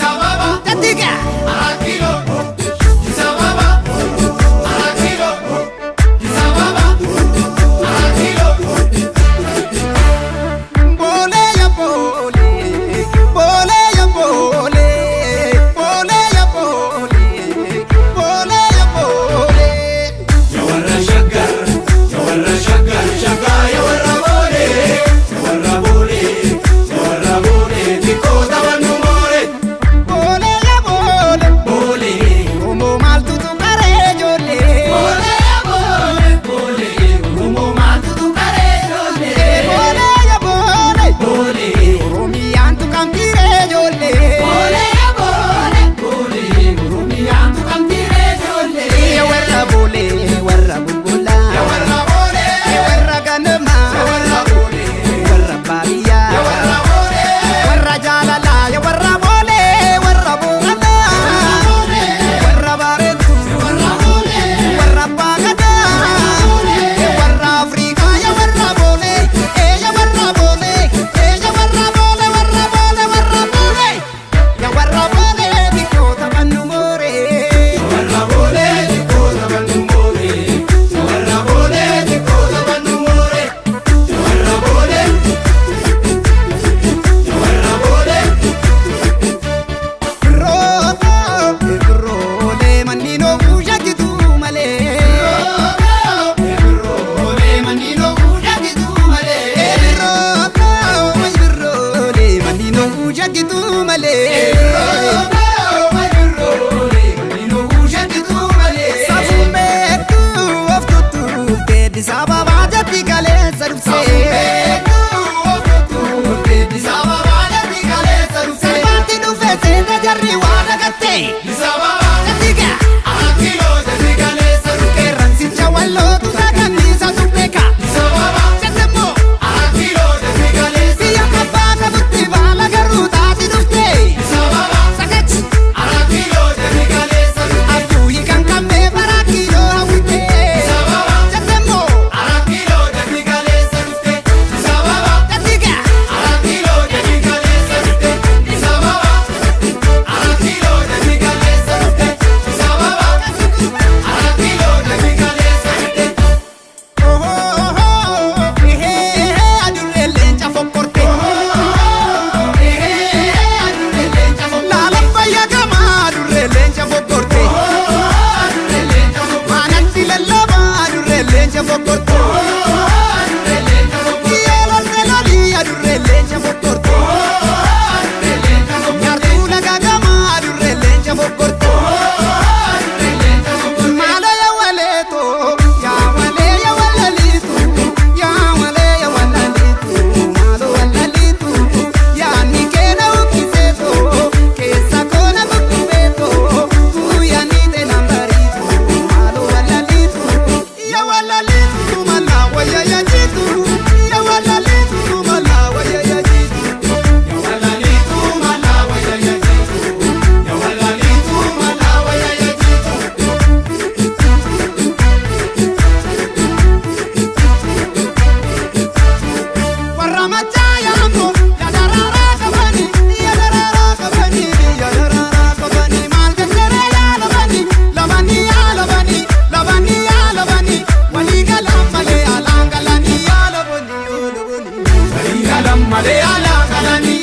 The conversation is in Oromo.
Ababa. Tatiga. Arat Kilo. Addis Ababa. Arat Kilo. Addis Ababa. Arat Kilo. Boolee ya boolee, boolee ya boolee, boolee ya boolee, boolee ya boolee. Ya warra Shaggar, ya warra Shaggar, Shaggaa ya warra Boolee, ya warra Boolee, ya warra Boolee, xiqqoo taphannu mooree. Boolee ya boolee, Boolee, Oromoo maaltu tuqaree ijoollee? Boolee ya boolee, boolee, Oromoo maaltu tuqaree ijoollee? Boolee ya boolee, Boolee, Oromiyaan tuqamtiiree ijoollee. Boolee ya boolee, boolee, Oromiyaan tuqamtiiree ijoollee. Ya warra boolee, warra bulbulaa. Ya warra Boolee, Ya warra ganamaa. ya warra Boolee, Warra baadiyyaa. ya warra Boolee, Warra jaalalaa, ya warra boolee, warra booranaa. Warra bareedduu. ya warra Boolee, Warra abbaa gadaa. Ya warra Afrikaa, ya warra boolee. Ee ya warra boolee, ee ya warra boolee, warra boolee, warra boolee. Ya warra boolee, xiqqoo taphannu mooree. ya warra Boolee, xiqqoo taphannu mooree. Ya warra Boolee, xiqqoo taphannu mooree. Ya warra Boolee, ya warra Boolee. Biroo, biroolee manni nookuu shakkituu malee. Biroolee manni nookuu shakkituu malee. Biroo, biroolee manni nookuu shakkituu malee. Biroolee manni nookuu shakkituu malee. Safuun beektuu of tuttuuftee Addis Ababaa jetti kaleessa dhufsee. Salphaatti dhufee seenta jarri waa dagatte. Jattiga qeerransicha wallootu saganniisa tubbeeka. Jettemmoo biyya abbaa qabutti baala garuu taati dhufte. Sagachi abjuuyi kan qabnee bara kiiloo hawwite. Jettemmoo jattiga. Adurree leenca fokkorte. Laalabbayya gamaa adurree leenca fokkorte. Maanatti lallabaa adurree leenca fokkorte. Yeelolte lolii adurree leenca fokkorte. Nyaartuu laga gamaa adurree leenca fokkorte. Maalo yaa waleetoo, yaa walee yaa walaliitu, yaa walee yaa walaliitu, maalo walaliitu, yaa ni keena ukiseetoo, keessa koona kukkubeetoo, guyyaa ni teena bariitu, maalo walaliitu, yaa walaliitu mala waya yaa jiitu, yaa walaliitu mala waya yaa jiitu. Warra machaa yaamtu yaa daraaraa qabani yaa daraaraa qabani yaa daraaraa qabani maal jettee yaa labani labani yaa labani labani yaa labani walii galaan malee alaan galanii yaa labani yoo labani. Malee alaa galanii.